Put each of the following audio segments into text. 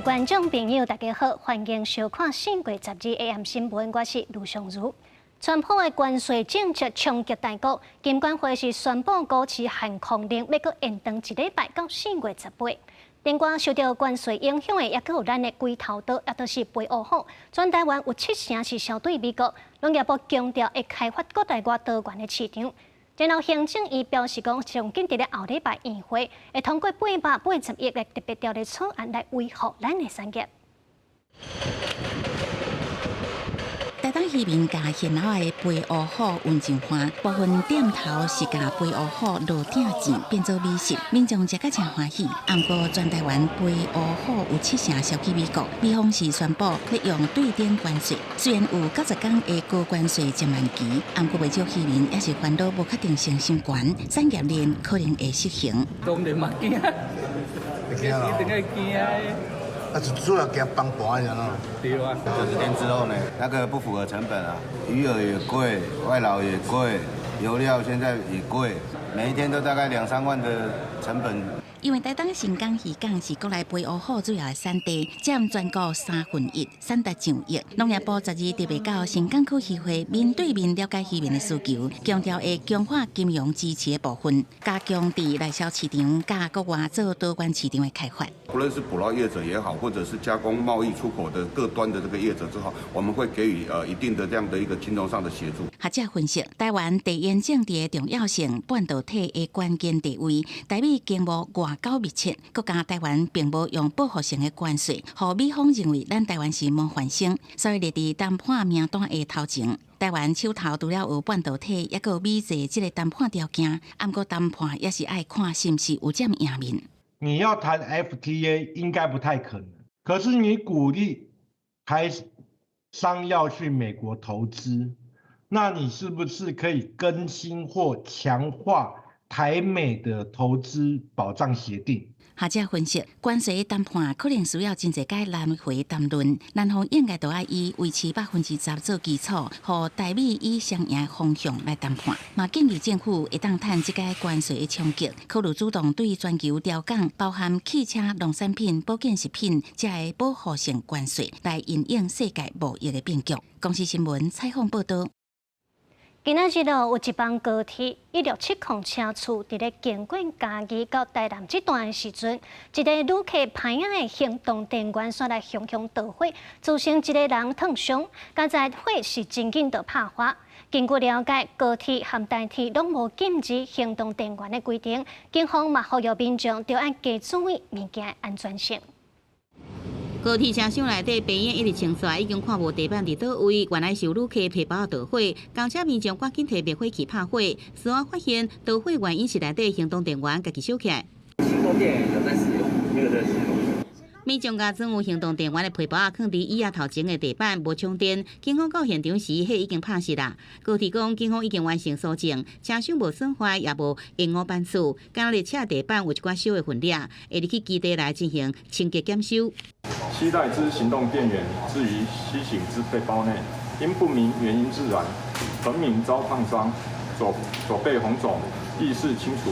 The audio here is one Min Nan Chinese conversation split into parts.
位觀眾朋友，大家好，歡迎收看《4月12 AM 新聞》，我是盧尚如。川普的關稅政策衝擊大國，金管會是宣布股市限空令，欲閣延長一禮拜到4月18。另外受著關稅影響的，猶閣有咱的歸頭刀，也就是肥烏虎。全台灣有七成是銷對美國，農業部強調會開發國內外多元的市場。然後行政院表示講，上緊佇咧後禮拜院會會通過880億的特別條例草案來維護咱的產業。台東漁民共現撈的肥烏虎溫情飯，部分店頭是共肥烏虎落鼎醬變做美食，民眾食甲誠歡喜。毋過全台灣肥烏虎有七成銷去美國，美方是宣布欲用對等關稅，雖然有90天的高關稅緩慢期，毋過袂少漁民也是煩惱無確定性傷懸，產業鏈可能會失衡。當然嘛驚，一定會驚的。啊，主要驚崩盤爾咯。對啊。 90天之後呢，那個不符合成本啊，魚饵也貴，外勞也貴，油料現在也貴，每一天都大概兩三萬的成本。因為台東新港漁港是國內肥烏虎主要的產地，佔全國三分一，產值上億。農業部12特別到新港區漁會面對面了解漁民的需求，強調會強化金融支持的部分，加強佇內銷市場佮國外做多元市場的開發。不論是捕撈業者也好，或者是加工貿易出口的各端的這個業者之後，我們會給予一定的這樣的一個金融上的協助。學者分析，台灣地緣政治的重要性、半導體的關鍵地位，台美經貿外交密切，閣加台灣並無用報復性的關稅，予美方認為咱台灣是模範生，所以列佇談判名單的頭前。台灣手頭除了有半導體，猶閣有美製這個談判條件，毋過談判也是愛看是毋是有佔贏面。你要談 FTA 應該不太可能，可是你鼓勵台商要去美國投資，那你是不是可以更新或強化台美的投資保障協定？學者分析，關稅談判可能需要真濟擺來回談論，南方應該都愛以維持10%做基礎，予台美以雙贏方向來談判。嘛建議政府會當趁這擺關稅的衝擊，考慮主動對全球調降包含汽車、農產品、保健食品這个保護性關稅，來因應世界貿易的變局。公視新聞採訪報導。今仔日有一班高鐵1670車次，佇咧經過嘉義到台南這段的時陣，一个旅客歹仔的行動電源煞來熊熊著火，造成一個人燙傷。佳哉火是真緊就拍發。根據了解，高鐵和台鐵攏無禁止行動電源的規定，警方嘛呼籲民眾著愛加注意物件的安全性。高鐵車廂內底白煙一直衝出來，已經看無地板佇佗位，原來是有旅客提包著火，公車民眾趕緊提滅火器拍火，事後發現著火原因是內底行動電源家己燒起來。行動電源有在使用，沒有在使用。民眾共裝有行動電源的皮包仔囥佇椅仔頭前的地板無充電，警方到現場時，火已經拍熄啦。高鐵講，警方已經完成搜證，車廂無損壞，也無延誤班次，敢若列車地板有一寡小的痕跡，會入去基地來進行清潔檢修。攜帶之行動電源置於攜行之背包內，因不明原因自燃，本民遭燙傷，手手背紅腫，意識清楚。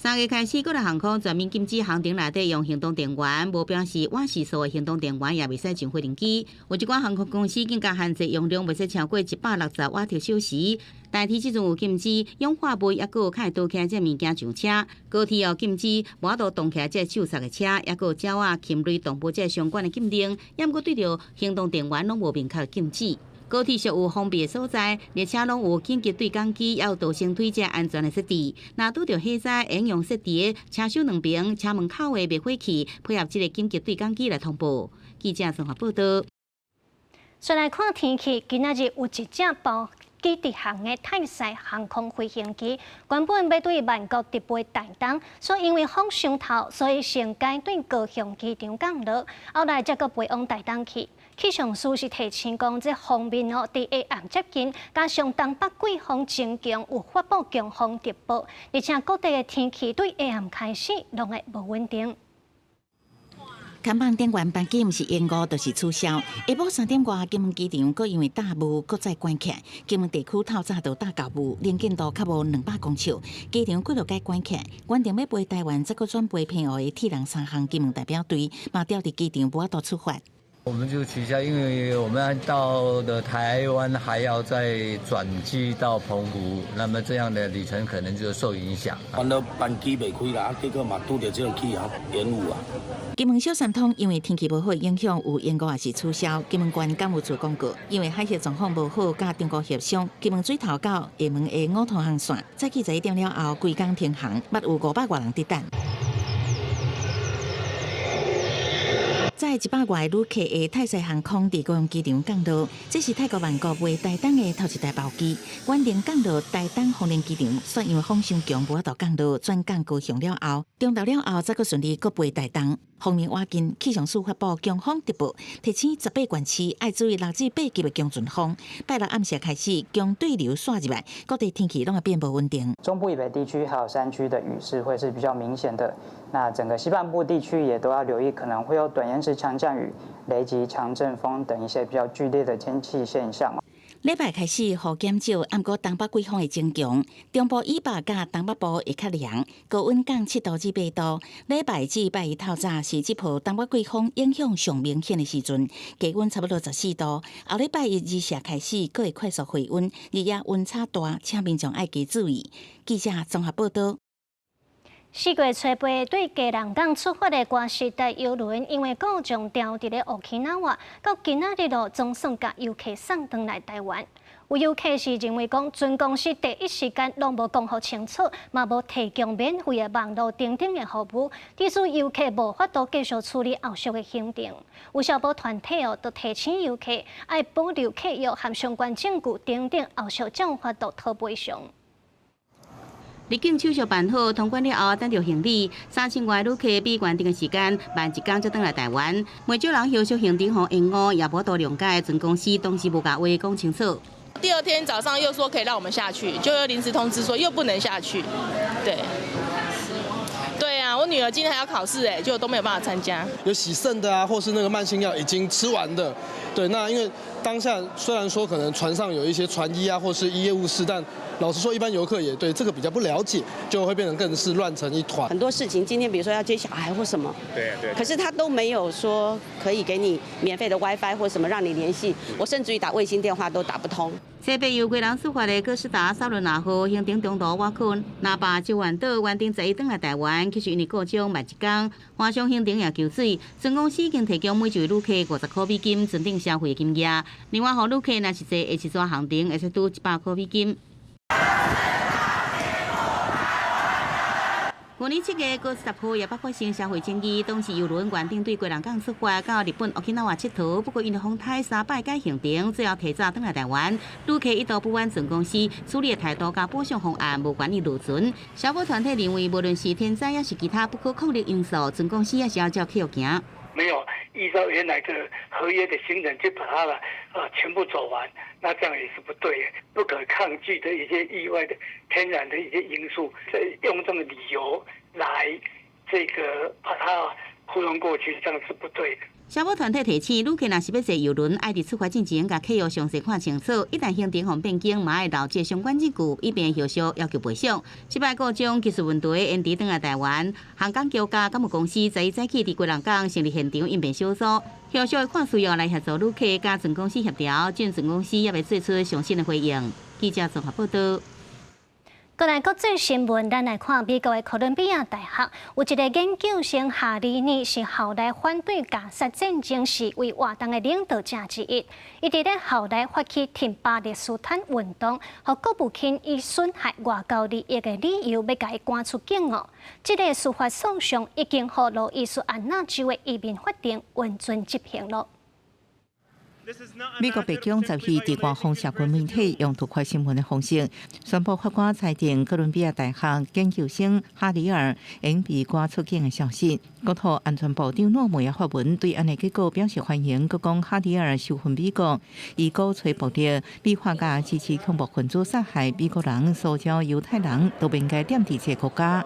3月開始，國內航空全面禁止航程內底用行動電源，無標示瓦時數的行動電源也袂使上飛行機。有一寡航空公司更加限制容量袂使超過160瓦特小時。台鐵這陣有禁止氧化物抑閣有較會倒起來這物件上車。高鐵又禁止無法度動起來這手剎的車，抑閣有鳥仔、禽類動物這相關的禁令，抑毋過對著行動電源攏無明確禁止。高鐵屬有封閉的所在，列車攏有緊急對講機，也有逃生梯這安全的設置。若拄著火災，會用設置佇車廂兩邊車門口的滅火器，配合這个緊急對講機來通報。記者綜合報導。再來看天氣，今仔日有一隻包機直航的泰賽航空飛行機，原本欲對曼谷直飛台東，所以因為風傷透，所以先改對高雄機場降落，後來才閣飛往台東去。氣象師是提醒講，這鋒面哦，佇下暗接近，加上東北季風增強，有發布強風特報，而且各地的天氣對下暗開始攏會無穩定。看板電源班機毋是延誤，就是取消。下晡3點外，金門機場閣因為大霧，閣再關起來。金門地區透早就打厚霧，能見度較無200公尺，機場幾落改關起來。原定欲飛台灣，則閣轉飛澎湖的鐵人三項金門代表隊，嘛吊佇機場無法度出發。我們就取消，因為我們到了台灣還要再轉機到澎湖，那麼這樣的旅程可能就受影響。反正班機袂開啦，結果嘛拄著這種氣候延誤啊。金門小三通因為天氣無好影響，有延誤抑是取消。金門縣港務處公告，因為海峽狀況無好，佮中國協商，金門水頭到廈門的五通航線，早起11點了後，規工停航，捌有500外人佇等。載100外旅客的泰西航空佇高雄機場降落，這是泰國曼谷飛台東的頭一台包機。原定降落台東豐林機場，煞因為風傷強，無法度降落，轉降高雄了後，中晝了後才閣順利閣飛台東。鋒面倚近，氣象署發布強風特報，提醒18縣市愛注意6至8級的強陣風。拜六暗時開始，強對流竄入來，各地天氣攏會變無穩定。中部以北地區還有山區的雨勢會是比較明顯的。那整個西半部地區也都要留意，可能會有短延時強降雨、雷擊、強陣風等一些比較劇烈的天氣現象。禮拜開始雨減少，毋過東北季風會增強，中部以北佮東北部會較涼，高溫降7度至8度。禮拜至拜一透早是這波東北季風影響上明顯的時陣，低溫差不多14度。後禮拜一日夜開始，閣會快速回溫，日夜溫差大，請民眾愛加注意。記者綜合報道。4月初八對基隆港出發的歌詩達郵輪，因為故障牢佇咧 Okinawa，到今仔日囉總算共遊客送轉來台灣。有遊客是認為講，船公司第一時間攏無講予清楚，嘛無提供免費的網路等等的服務，致使遊客無法度繼續處理後續的行程。有消保團體哦，就提醒遊客愛保留契約和相關證據等等，後續才有法度討賠償。入境手續辦好，通關了後，等著行李，3000外旅客比原定的時間慢一工才轉來台灣。袂少人後續行程予延誤，也無法度諒解船公司當時無共話講清楚。第二天早上又說可以讓我們下去，就又臨時通知說又不能下去。對，對啊，我女兒今天還要考試哎，就都沒有辦法參加。有洗腎的啊，或是那個慢性藥已經吃完的，對，那因為當下雖然說可能船上有一些船醫啊，或是醫業務士，但老實說，一般遊客也對這個比較不了解，就會變成更是亂成一團。很多事情，今天比如說要接小孩或什麼，對對，可是他都沒有說可以給你免費的 WiFi 或什麼讓你聯繫，我甚至於打衛星電話都打不通。這擺由基隆出發的歌詩達薩倫納號行程中途倚靠那霸石垣島，原定十一轉來台灣，其實因為故障慢一工，換上行程也求水。船公司已經提供每一位旅客50塊美金船頂消費金額，另外，予旅客若是坐下一逝航程，會使拄100塊美金。去年7月，歌詩達號也捌發生社會爭議，當時郵輪原定對基隆港出發到日本 Okinawa 𨑨迌，不過因為風颱三擺改行程，最後提早轉來台灣。旅客一度不滿船公司處理的態度佮補償方案無願意落船。消保團體認為，無論是天災抑是其他不可抗力因素，船公司也是要照契約行。沒有依照原來的合約的行程就把它了全部走完，那這樣也是不對的，不可抗拒的一些意外的天然的一些因素，用這種理由來這個把它糊弄過去，這樣是不對的。消保團體提醒，旅客若是欲坐郵輪，愛佇出發進前共契約詳細看清楚，一旦行程予變更，嘛愛留這相關證據，以便後續要求賠償。這擺故障技術問題延遲轉來台灣，航港局佮港務公司昨早起佇基隆港成立現場應變小組，後續看需要來協助旅客佮船公司協調，盡船公司猶未做出上新的回應。記者綜合報道。過來國際新聞，咱來看美國的哥倫比亞大學有一個研究生哈里尼，是校內反對加沙戰爭示威活動的領導者之一。伊佇咧校內發起挺巴勒斯坦運動，予國務卿以損害外交利益的理由，欲共伊趕出境哦。這個司法訴訟已經予路易斯安那州的移民法庭允准執行囉。美國白宮十二佇官方社群媒體用獨塊新聞的方式宣布法官裁定哥倫比亞大學研究生哈里爾應被趕出境的消息。國土安全部長諾姆也發文對按呢結果表示歡迎，閣講哈里爾仇恨美國，伊鼓吹暴力、美化佮支持恐怖分子殺害美國人、蘇州猶太人，都不應該踮佇這個國家。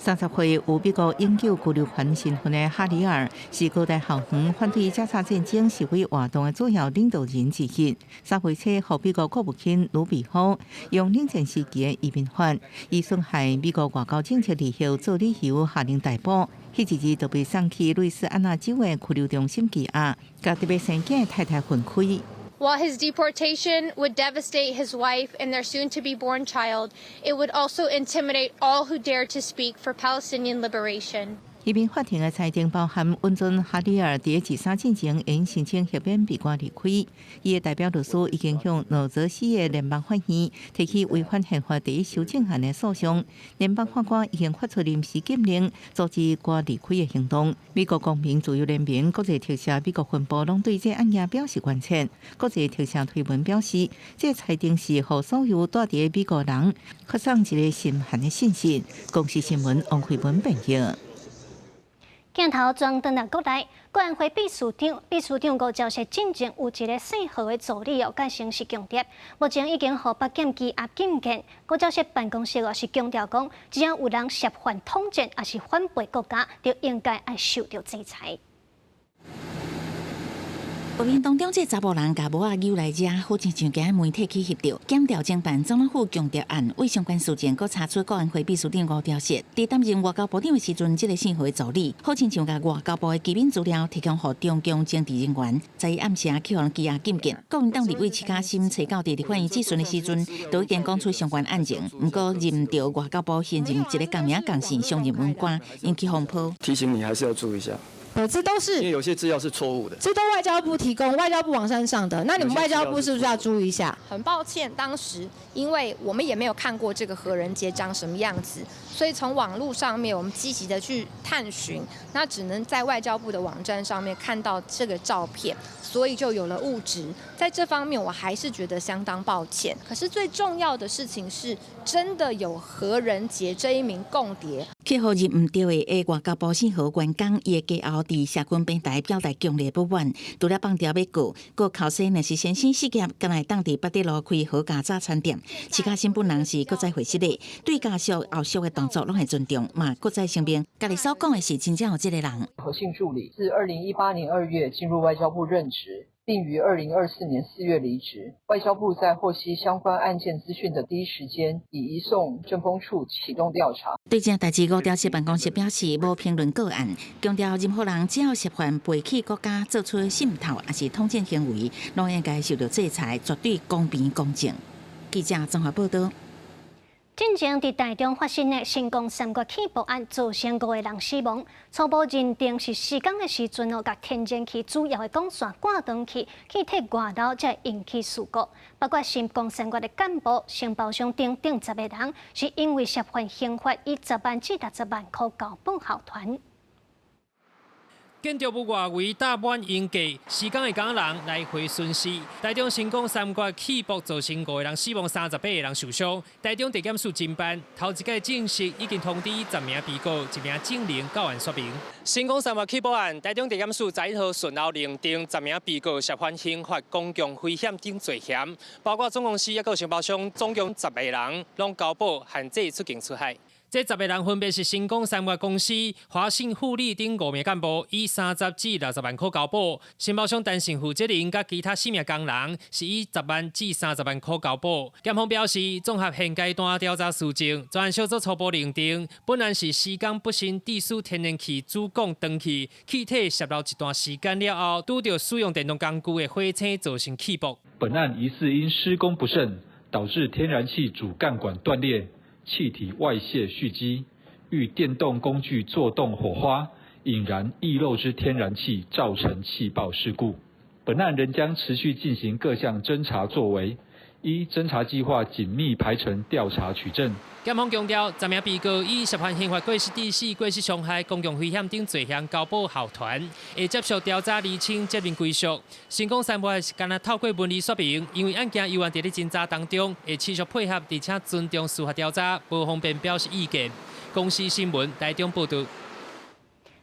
30歲有美國永久居留權身份的哈里爾，是哥大校園反對加沙戰爭示威活動的主要領導人之一。3月初，予美國國務卿魯比奧用冷戰時期的移民法，以損害美國外交政策利益做理由下令逮捕。彼一日就被送去路易斯安那州的拘留中心羈押，佮佇欲生囝的太太分開。 While his deportation would devastate his wife and their soon-to-be-born child, it would also intimidate all who dare to speak for Palestinian liberation. 移民法庭的裁定包含允准哈里爾佇二三進前會申請豁免被關離開。伊的代表律師已經向紐澤西的聯邦法院提起違反憲法第一修正案的訴訟。聯邦法官已經發出臨時禁令，阻止該離開的行動。美國公民自由聯盟、國際特赦美國分部攏對這案件表示關切。國際特赦推文表示，這裁定是予所有蹛佇美國人發送一个心寒的信息。公視新聞王慧文編譯。鏡頭轉轉來國內，國安會秘書長、秘書長吳釗燮進前有一个姓何的助理哦，佮姓是共諜，目前已經予北檢羈押禁見。吳釗燮辦公室哦是強調講，只要有人涉犯統戰，抑是反背國家，就應該愛受著制裁。畫面當中，這查埔人共帽仔扭來遮，好親像今媒體去翕著。檢調偵辦總統府共諜案，為相關事件，閣查出國安會秘書長吳釗燮，佇擔任外交部長的時陣，這个姓何的助理，好親像共外交部的機密資料提供予中共政治人員，在伊暗時去予人羈押禁見。國民黨立委徐嘉芯揣到佇立法院質詢的時陣，都已經講出相關案情，毋過任著外交部現任一个共名共姓上任文官，引起風波。提醒你還是要注意一下。這都是因為有些資料是錯誤的，這都外交部提供，外交部網站上的。那你們外交部是不是要注意一下？很抱歉，當時因為我們也沒有看過這個何仁傑長什麼樣子，所以從網絡上面我們積極的去探尋，那只能在外交部的網站上面看到這個照片，所以就有了誤植。在這方面，我還是覺得相當抱歉。可是最重要的事情是，真的有何仁傑這一名共諜。去予認毋著的外交部姓何員工，伊的家後佇社群平台表達強烈不滿，除了放調欲告，閣口說若是先生失業，敢會當佇八德路開好價早餐店。徐嘉芯本人是閣再回釋的，對家屬後續的動作攏會尊重，嘛閣再聲明，家己所講的是真正有這个人。何姓助理自2018年2月進入外交部任職，並於2024年4月離職。外交部在獲悉相關案件資訊的第一時間，已移送政風處啟動調查。對這代誌，吳釗燮辦公室表示無評論個案，強調任何人只要涉犯背棄國家、做出滲透抑是統戰行為，攏應該受到制裁，絕對公平公正。記者綜合報導。進前佇台中發生的新光三越氣爆案，造成五个人死亡。初步認定是施工的時陣哦，共天然氣主要的管線割斷去，氣體外漏才引起事故。包括新光三越的幹部、承包商等等10个人，是因為涉犯刑罰，以10萬至60萬箍交保後團。建築物外圍搭滿鷹架，施工的工人來回巡視。台中新光三越氣爆造成五个人死亡，38个人受傷。台中地檢署偵辦，頭一擺正式已經通知10名被告，一名證人到案說明。新光三越氣爆案，台中地檢署11號訊後認定10名被告涉犯刑法公共危險等罪嫌，包括總公司抑閣承包商，總共10个人，攏交保限制出境出海。這10个人分別是新光三越公司、華信富利等五名幹部，以30至60萬箍交保；承包商陳姓負責人佮其他四名工人是以10萬至30萬箍交保。檢方表示，綜合現階段調查事證，專案小組初步認定，本案是施工不慎致使天然氣主管斷去，氣體洩漏一段時間了後，拄著使用電動工具的火星造成氣爆。本案疑似因施工不慎，導致天然氣主幹管斷裂。氣體外洩蓄積，遇電動工具作動火花，引燃溢漏之天然氣，造成氣爆事故。本案仍將持續進行各項偵查作為，依偵查計劃緊密排程調查取證。檢方強調，10名被告以涉犯刑法過失致死、過失傷害、公共危險等罪嫌交保候傳，會接受調查釐清責任歸屬。新光三越是干焦透過文字說明，因為案件猶原佇咧偵查當中，會持續配合，而且尊重司法調查，無方便表示意見。公視新聞台中報導。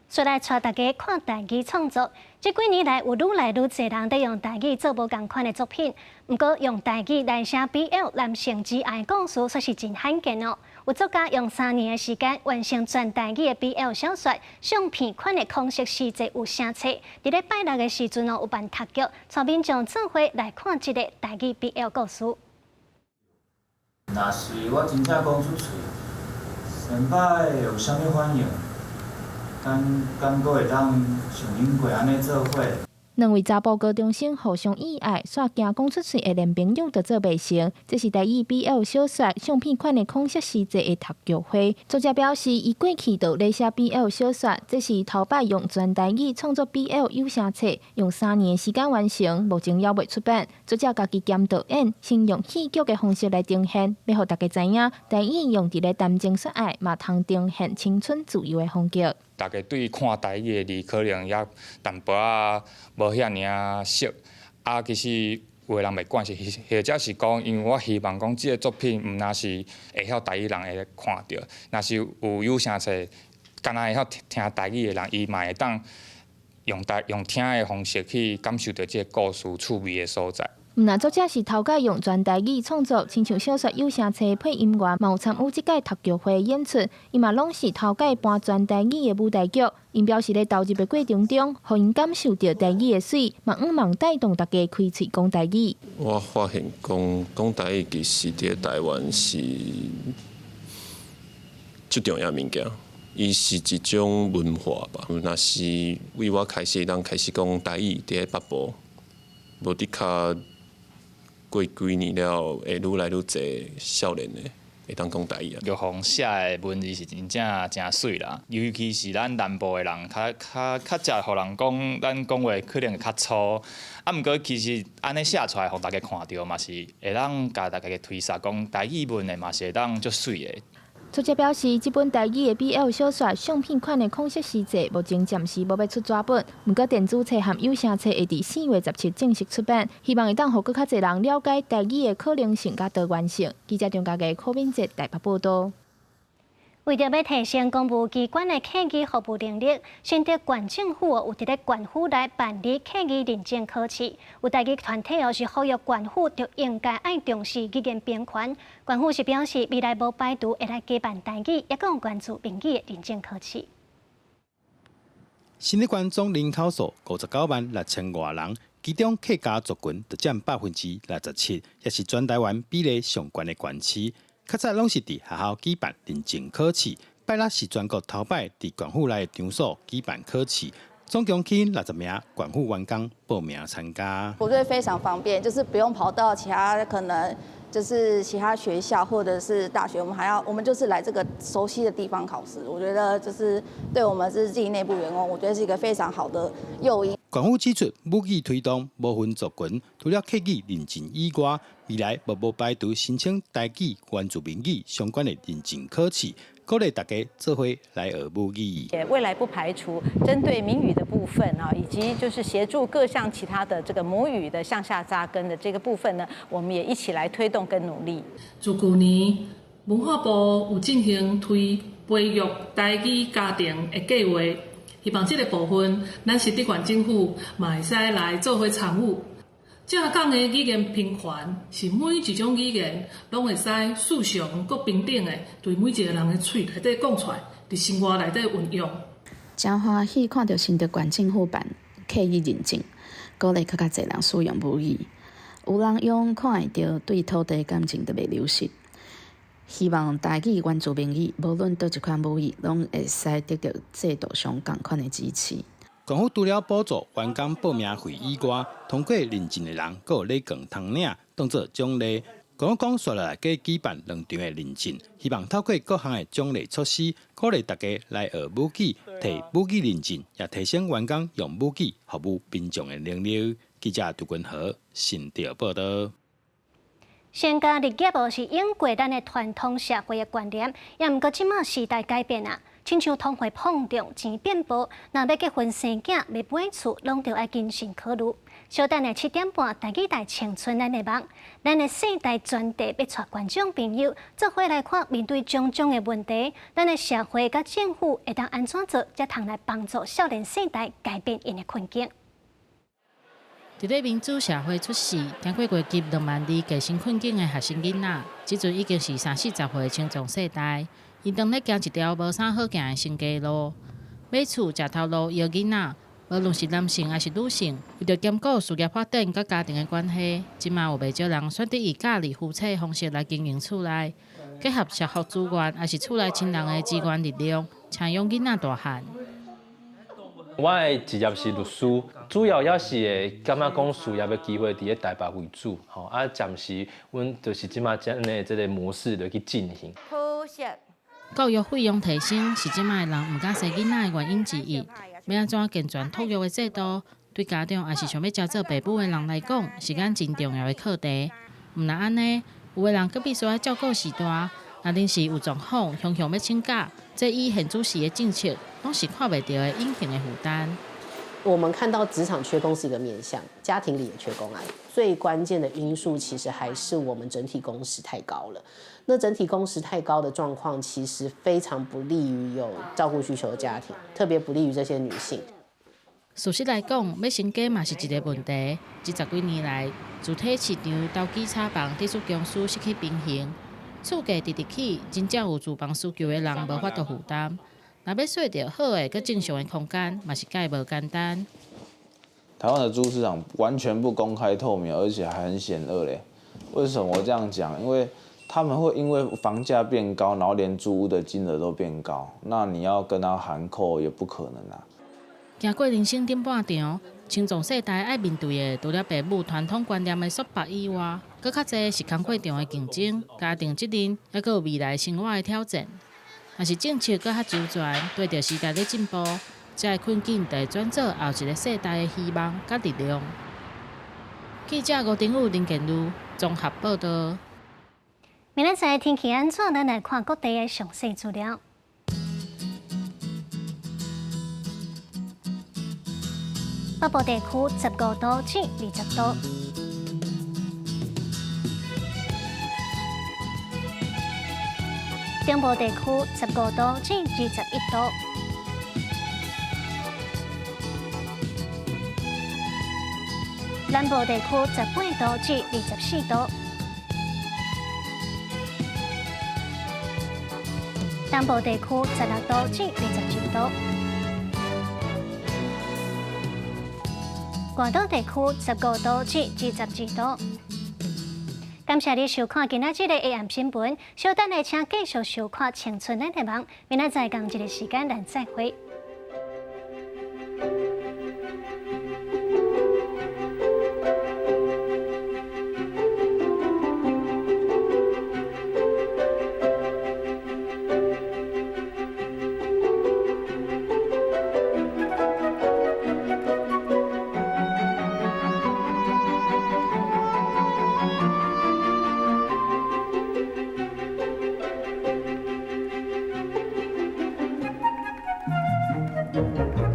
再來帶大家看台語創作，這幾年來有愈來愈濟人佇用台語做無仝款的作品。毋過用台語來寫 BL 男性之愛故事，煞是真罕見哦。有作家用3年的時間完成全台語的 BL 小說，相片款的空色世界有聲冊。佇咧拜六的時陣哦，有辦讀劇，帶民眾做伙來看這個台語 BL 故事。若是我真正講出喙，先擺會有啥物反應？敢敢閣會當像恁過按呢做伙？兩位查埔高中生互相意愛，煞驚講出喙會連朋友都做袂成。這是台語 BL 小說相片款的空色世界的讀劇會。作者表示，伊過去就咧寫 BL 小說，這是頭擺用全台語創作 BL 有聲冊，用3年時間完成，目前猶未出版。作者家己兼導演，先用戲劇的方式來呈現，欲予大家知影，台語用佇咧談情說愛，嘛通呈現青春自由的風格。大家對看台語的字可能也淡薄仔無遐爾仔熟，啊，其實有的人袂慣勢，或者是講，因為我希望講這个作品毋但是會曉台語人會看著，若是有有聲冊，敢若會曉聽台語的人，伊嘛會當用台用聽的方式去感受著這个故事趣味的所在。毋但作者是頭擺用全台語創作，親像小說有聲冊配音員，嘛有參與這屆讀劇會演出，伊嘛攏是頭擺搬全台語的舞台劇。𪜶表示咧投入的過程中，予𪜶感受著台語的媠，嘛向望帶動大家開喙講台語。我發現講講台語其實佇台灣是最重要物件，伊是一種文化吧。若是為我開始當開始講台語，佇北部，無的確過幾年了，會愈來愈濟少年的會當講台語啊。玉鳳寫的文字是真正誠媠啦，尤其是咱南部的人，較較較捷予人講，咱講話可能會較粗。啊，毋過其實按呢寫出來，予大家看著嘛是會當共大家推捒講台語文的嘛是會當足媠的。作者表示，這本台語的 BL 小說相片款的空色世界，目前暫時無欲出紙本，毋過電子冊和有聲冊會佇4月17正式出版，希望會當予閣較濟人了解台語的可能性佮多元性。記者張家傑、柯敏哲台北報導。為著欲提升公務機關的客語服務能力，新竹縣政府有佇咧縣府內辦理客語認證考試。有台語團體哦是呼籲縣府就應該愛重視語言平權。縣府是表示未來無排除會來加辦台語，抑閣有原住民語的認證考試。新竹縣總人口數59萬6千外人，其中客家族群就佔67%，也是全台灣比例上懸的縣市。較早攏是佇學校舉辦認證考試，拜六是全國頭擺佇縣府內的場所舉辦考試，總共吸引60名縣府員工報名參加。我覺得非常方便，就是不用跑到其他可能就是其他學校或者是大學，我們還要我們就是來這個熟悉的地方考試。我覺得就是對我們是自己內部員工，我覺得是一個非常好的誘因。縣府指出，母語推動無分族群，除了客語認證以外，未來嘛無排除申請台語、原住民語相關的認證考試，鼓勵大家做伙來學母語。也未來不排除針對閩語的部分啊，以及就是協助各項其他的這個母語的向下扎根的這個部分呢，我們也一起來推動跟努力。自舊年文化部有進行推培育台語家庭的計劃。希望這个部分，咱新竹縣政府嘛會使來做伙參與。正講的語言平權，是每一種語言攏會使順暢閣平等的，對每一个人的喙內底講出來，佇生活內底運用。誠歡喜看著新竹縣政府辦客語認證，鼓勵閣較濟人使用母語。有人用看會著對土地感情就袂流失。希望台語原住民語，無論佗一款母語，攏會使得著制度上仝款的支持。縣府除了補助員工報名費以外，通過認證的人，閣有禮券通領，當做獎勵。縣府講，紲落來計舉辦兩場的認證，希望透過各項的獎勵措施，鼓勵大家來學母語，提母語認證，也提升員工用母語服務民眾的能力。記者杜君和新竹報導。成家立業是永過咱的傳統社會的觀念，也毋過這馬時代改變啊，親像通貨膨脹、錢變薄，若欲結婚生囝、欲買厝，攏著愛謹慎考慮。小等下7點半，台語台青春咱的夢，咱的世代專題欲帶觀眾朋友做伙來看，面對種種的問題，咱的社會佮政府會當按怎做，才通來幫助少年世代改變𪜶的困境。佇咧民主社會出世，經過階級2萬2計生困境的學生囡仔，這陣已經是三四十歲的青壯世代。𪜶當咧行一條無啥好行的成家路，買厝、食頭路、養囡仔，無論是男性抑是女性，為著兼顧事業發展佮家庭的關係，這馬有袂少人選擇以教育夫妻方式來經營厝內，結合社福資源，抑是厝內親人的資源力量，請養囡仔大漢。我的職業是律師，主要也是會感覺講事業的機會佇咧台北為主，吼啊，暫時阮就是這馬按呢這个模式來去進行。教育費用提升是這馬的人毋敢生囡仔的原因之一。欲按怎健全托育的制度，對家長抑是想欲成做爸母的人來講，是間真重要的課題。毋但按呢，有的人閣必須愛照顧序大，若臨時有狀況，常常欲請假，這以現主時的政策，攏是看袂著的隱形的負擔。我們看到職場缺工是一個面向，家庭裡也缺工啊。最關鍵的因素其實還是我們整體工時太高了。那整體工時太高的狀況，其實非常不利於有照顧需求的家庭，特別不利於這些女性。事實來講，欲成家嘛是一個問題。這十幾年來，主體市場投機炒房、地主公司失去平衡，厝價直直起，真正有住房需求的人無法度負擔。若欲稅著好的、閣正常的空間，嘛是蓋無簡單。台灣的租屋市場完全不公開透明，而且還很險惡嘞。為什麼我這樣講？因為他們會因為房價變高，然後連租屋的金額都變高，那你要跟他函扣也不可能啊。行過人生頂半場，青壯世代愛面對的，除了父母傳統觀念的束縛以外，閣較濟是工課場的競爭、家庭責任，猶閣有未來生活的挑戰。若是政策閣較周全，綴著時代咧進步，這个困境就會轉做後一个世代的希望佮力量。記者吳丁宇、林建如綜合報導。明仔載天氣按怎？咱來看各地的詳細資料。北部地區15度至20度，中部地區15度至21度，南部地區18度至24度，東部地區16度至21度。外島地區15度至22度。感謝你收看今仔日的 AM 新聞，稍等下請繼續收看《青春咱的網》，明仔載仝一个時間咱再會。